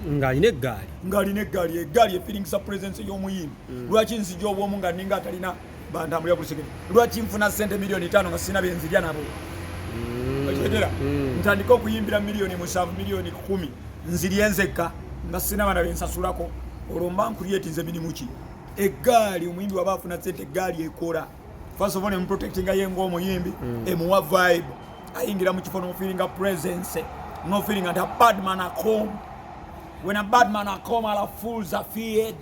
Ng'alina eggaali. Ng'alina eggaali. Eggaali efeelingisa presence y'omuyimbi. Lwaki nzija obwomu nga ninga atalina bantambulira ku lusegere? Lwaki nfuna sente 5 miliyoni nga sirina benzirya nabo? Okitegera? Ntandika okuyimbira 7 miliyoni, 10 miliyoni, nzirye nzekka nga sirina bana bensasulako. Olwo mba ncreatinze mirimu ki? Eggaali, omuyimbi waba afuna sente, eggaali ekola. First of all, emuprotectinga ye ng'omuyimbi, emuwa vibe, ayingira mu kifo n'ofeelinga presence, n'ofeelinga nti a bad man a come. When a bad man a come, all fools are feared.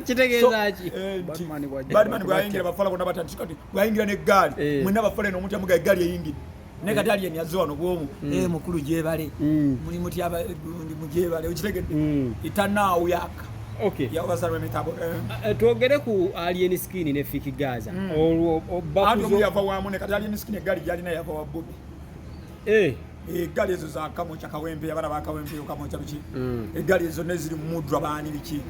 Kitegeeza ki? Badman bw'ajja, Badman abantu bwayingira, bafala bonna batandika kati bwayingira n'eggaali, mwenna bafala eno omutya muga eggaali eyingidde. Naye kati Alien yazze wano bwomu, "Eh, mukulu gyebale, muli mutya gundi mugyebale?" Okitegedde? Itanaawyaka. Yabasala emitabo. Twogere ku Alien Skin ne Fik Gaza. Olwo Anti bakuzo omu yava wamu ne kati Alien Skin eggaali gyalina yava wa Bobi. Eggaali ezo za Kamokya, Kawempe, abaana ba Kawempe, Kamokya biki. Eggaali ezo neziri mudra baani biki,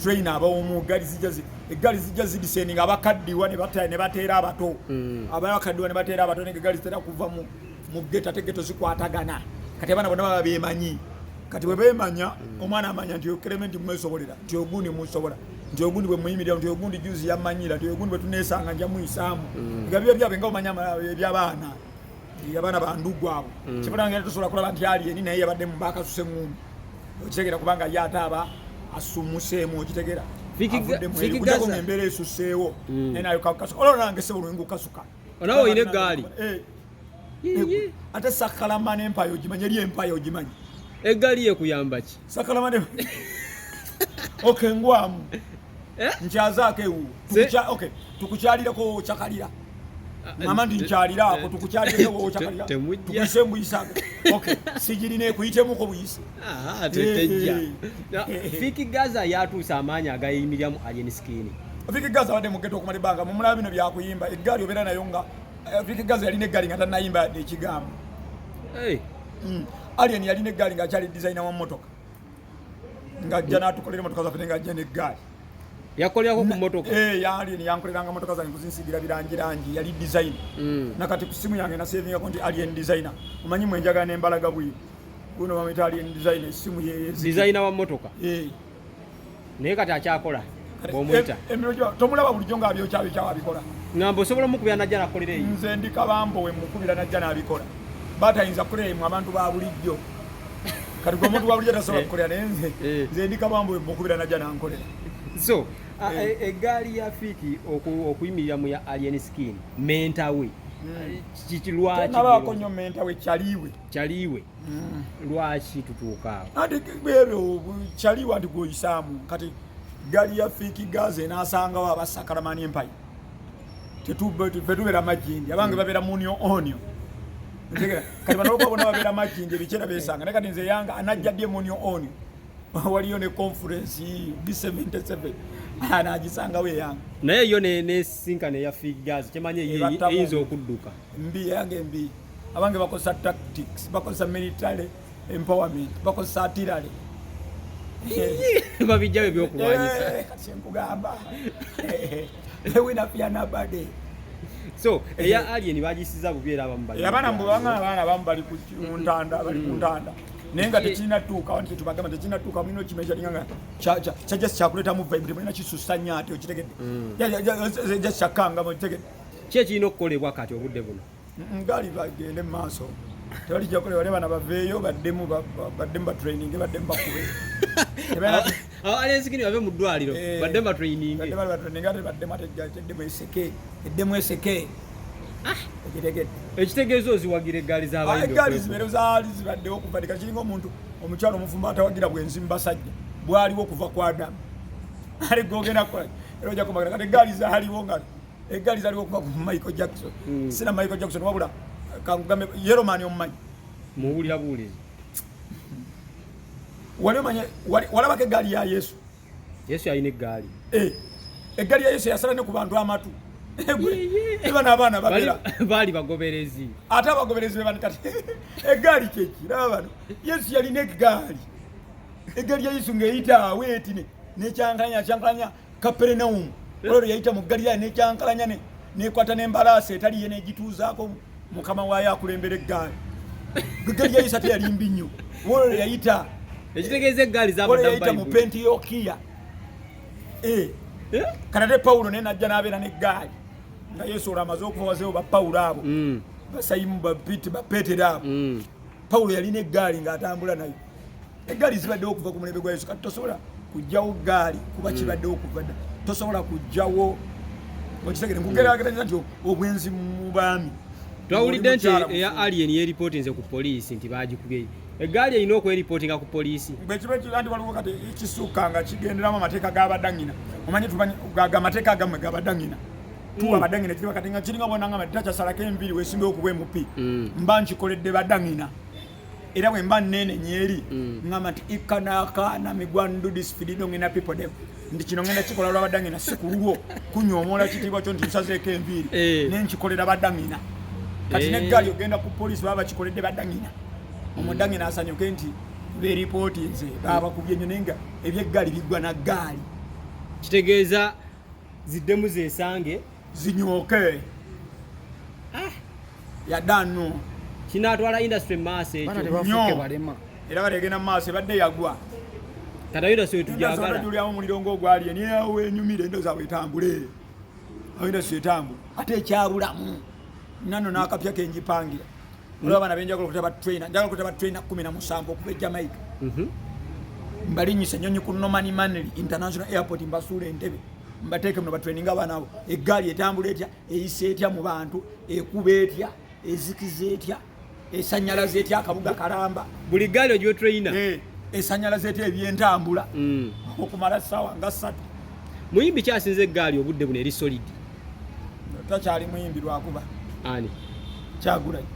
train abawomu eggaali zijja eggaali zijja zidescendinga, abakaddiwa ne bateera abato, abakaddiwa ne bateera abato. Nega eggaali zitera kuva mu ghetto, ate ghetto zikwatagana. Kati abaana bonna baba beemanyi. Kati bwe beemanya, omwana amanya nti Clement mwesobolera, nti ogundi musobola, nti ogundi bwe muyimirira, nti ogundi juzi yamanyira, nti ogundi bwe tuneesanga nja muyisaamu. Nga biba byabe nga omanya ebyabaana, abaana bandugu abo. Kibulanga tosobola kulaba nti Alien naye yabadde mu bakasuse ŋŋumbi, okitegera? Kubanga ye ate aba asumuseemu, okitegera? Avuddemu Fik eri kujjako Gaza. ng'embeera esusseewo, naye nayo kakasuka. Olwo nange sebo lwengu kasuka. Onawe olina eggaali? Eh. Ate sakalama n'empaya ogimanyi? Eri empaya ogimanyi? Eggaali yekuyamba ki? Sakalama ne okay, ngwamu. Eh? Nkyazaako ewuwo. Okay, tukukyalireko okyakalira mama nti nkyaliraako, tukukyalireko okyakalira. Temujja. Tukuyise mbuyisaako. Okay, sigirina ekuyitemuko buyise. Ah, tejja. Eh. Fik Gaza yatuusa amaanyi agayimiriramu Alien Skin. Fik Gaza abadde mu ghetto okumala ebbanga. Mumulaba bino byakuyimba, eggaali obeera nayo nga Fik Gaza yalina eggaali nga tannayimba yadde ekigambo. Alien yalina eggaali ng'akyali designer wa mmotoka, ng'ajja n'atukolera emotoka zaffe, ng'ajja n'eggaali. Yakolerako ku mmotoka? Eh, ya Alien yankoleranga motoka zange, kuzinsigira birangirangi, yali design. Nakati ku simu yange nasavingako nti Alien designer. Omanyi mwe njagala n'embalaga bwino, guno bamuyita Alien designer, essimu ye. Designer wa mmotoka? Eh. Naye kati akyakola bw'omuyita? Emirimu tomulaba bulijjo ng'abyokyabikyawo abikola. Ngamba osobola omukubira najja nakolera eyo? Nze ndi kabambo, we mukubira najja n'abikola. Batayinza kukolera emu abantu ba bulijjo. Kati gwe omuntu wa bulijjo tasobola kukolera, naye nze nze ndi kabambo, we mukubira najja nankolera. So eggaali ya Fik okuyimirira mu ya Alien Skin, mentor we kiki? Lwaki? Nabaako nnyo mentor we, kyaliwe. Kyaliwe. Lwaki tutuuka awo? Anti ebyo kyaliwa nti gwoyisaamu. Kati gaali ya Fik Gaza enaasangawo abasakalamani empire. Fe tubeera majindi, abange babeera munio onio. Ntegera? Kati bano olwokuba bonna babeera majindi, ebikyera besanga. Naye kati nze yanga anajja ddi emunio onio? Waliyo ne conference B77, anagisangawo eyange? Naye yo nesinkana eya Fik Gaza, kyemanyi Ebattamu. eyinza okudduka. Mbi, eyange mbi. Abange bakozesa tactics, bakozesa military empowerment, bakozesa artillery. Babijjayo ebyokulwanyisa. Eh, kati nkugamba, ewina fianabade. So eya Alien bagisiza bubi era abamu bali Abaana mbu banga abaana abamu bali mu ntanda, bali ku ntanda, naye nga tekirina tuuka nti tubagamba tekirina tuuka. Mulina okimeasuringa nga kya just kyakuleetamu vibe, temulina kisussa nnyo ate, okitegedde? Just kyakkanga, okitegedde? Ki ekirina okukolebwa kati obudde buno? Ngaali bagende mu maaso, tewali kyakolebwa. Ne bana baveeyo baddemu baddemu batraining, baddemu bakube. Abo Alien Skin bave mu ddwaliro, baddemu batraininge. Baddemu batraining, ate baddemu, ate eddemu eseke, eddemu eseke, okitegedde? Ekitegeeza oziwagira eggaali z'abayimbi? Eggaali zibeere, zaali zibaddewo okuva dika. Kiringa omuntu omukyalo omufumbo atawagira bwenzi mu basajja, bwaliwo okuva ku Adamu. Ale gogenda kukola era ojja kumagana. Kati eggaali zaaliwo, nga eggaali zaaliwo okuva ku Michael Jackson. Sina Michael Jackson, wabula kankugambe, Yeromani omumanyi? Muwulira buwulizi. Wali omanye, walabako eggaali ya Yesu? Yesu yalina eggaali? Eh, eggaali ya Yesu yasala ne ku bantu amatu. Eba n'abaana babeera Baali bagoberezi. Ate abagoberezi be bano. Kati eggaali kyeki? Laba bano, Yesu yalina eggaali. Eggaali ya Yesu ng'eyita awo eti nekyankalanya kyankalanya Kaperenawumu. Olwo yayita mu Galiraaya nekyankalanya nekwata n'embalaasi etali ye negituuzaako mukama waayo akulembera eggaali. Eggaali ya Yesu ate yali mbi nnyo. Olwo yayita Ekitegeeza eggaali Pawulo yayita mu Pentiyokiya. Kati ate Pawulo naye najja n'abeera n'eggaali nga Yesu olwo amaze okuva wazeewo ba Pawulo abo basayimu bapeetero abo. Pawulo yalina eggaali ng'atambula nayo. Eggaali zibaddewo okuva ku mulembe gwa Yesu. Kati tosobola kujjawo ggaali kuba kibaddewo kuva dda. Tosobola kujjawo, okitegere, nkugeraageranya nti obwenzi mu baami. Twawulidde nti eya Alien yeeripootinze ku poliisi nti baagikubye. Eggaali erina okweripootinga ku poliisi. Bwe kiba ekyo, nti waliwo kati ekisukka nga kigenderamu amateeka g'abadangina. Omanyi tumanyi amateeka agammwe g'abadangina, tuwa abadangina kiriba kati nga kiringa bwonanga takyasalako enviiri wesimbewo okuba MP, mba nkikoledde badangina. Era bwe mba nneenenya eri, ngamba nti ikanakaana migwandu disfidido ngenda people dem nti kino ngenda kikola lwa badangina, si ku lulwo kunyoomoola kitiibwa kyo nti nsazeeko enviiri, nenkikolera badangina. Kati neggaali ogenda ku poliisi, baba bakikoledde badangina, omudangina asanyuke nti beripooti nze babakubye nnyo, naye nga ebyeggaali biggwa na ggaali. Kitegeeza ziddemu zeesange. Zinyooke yadde nno. Kinaatwala industry mu maaso Baana ekyo? tebafuuke Nnyo. balema. Era kati egenda mu maaso, ebadde yagwa. Kati industry wetujagala. Julyamu omuliro ngaogwali niyawo enyumire endowooza bwetambule, awo industry etambule. Ate ekyabulamu nano n'akapya kenjipangira, olaba abaana benjagala okuta ba trainer, njagala okuta ba trainer 17 okuva e Jamaica, mbalinyisa ennyonyi ku Norman Manley International Airport, mbasuula entebe, mbateeke muno batraininga abaana abo. Eggaali etambula etya? Eyisa etya mu bantu? Ekuba etya? Ezikiza etya? Esanyalaza etya akabuga kalamba? Buli gaali ogiwe trainer. Esanyalaza etya ebyentambula okumala ssaawa nga 3? Muyimbi kyasinza eggaali obudde buno eri solid? Takyali muyimbi lwakuba. Ani? Kyagulanyi.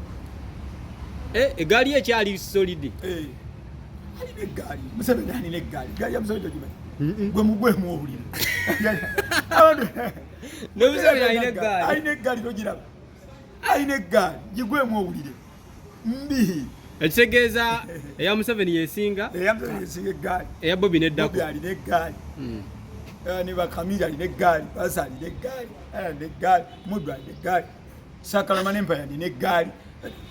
Eggaali ye ekyali solid? Eh, alina eggaali. Museveni alina eggaali. Gaali ya Museveni togimanyi? Gwe mugwemu obuliri. Ne Museveni alina eggaali? Alina eggaali, togiraba? Alina eggaali, gigwemu owulire mbi. Ekitegeeza eya Museveni yesinga? Eya Museveni yesinga eggaali. Eya Bobi neddako. Bobi alina eggaali. Ne bakamiri alina eggaali, Basa alina eggaali, alina eggaali, Muddu alina eggaali, Sakalama nempaya alina eggaali.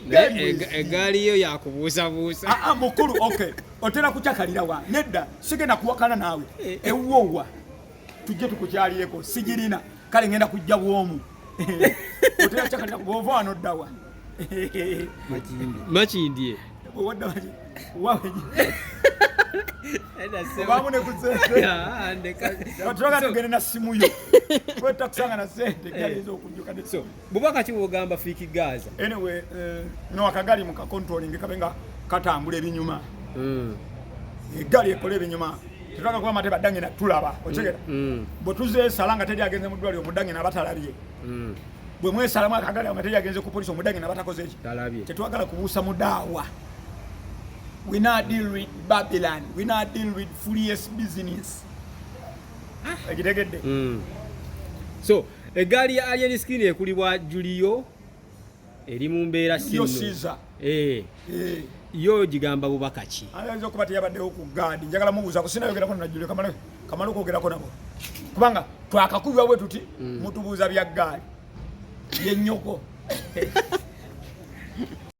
Naye eggaali yo yakubuusabuusa. Ah, ah, mukulu, okay, otera kukyakalira wa? Nedda, sigenda kuwakana naawe. Ewuwowa tujje tukukyalireko? Sigirina, kale ngenda kujja bwomu. Otera kukyakalira bwova wano oddawa? Makindye. Bwewadda wawe obaamu ne ku sente. Ah, Tulaga tugende na simu yo kwetakusanga na sente gayinza okujjuka ne So bubaka ki bwogamba Fik Gaza? Anyway, no akagali mu kacontrolling kabe nga katambula ebinyuma. Eggali ekola ebinyuma, tetwaga kuba mate badangina tulaba, okitegera? Bwe tuzeesala nga teri agenze mu ddwaliro, omudangina abatalabye. Bwe mwesalamu akagali awo nga teri agenze ku polisi, omudangina abatakoze eki? Talabye. Tetwagala kubuusa mudaawa. We not deal with Babylon, we not deal with furious business, ekitegedde? So eggaali ya Alien Skin ekulibwa Julio eri mu mbeera si Yo nnungi. Caesar. Eh, yo gigamba bubaka ki? Ayinza okuba teyabaddewo ku gaadi. Njagala mubuuza sinayogerako na Julio, kamale kamale okwogerako nabo, kubanga twakakubibwa bwe tuti, mutubuuza bya gaali yennyoko.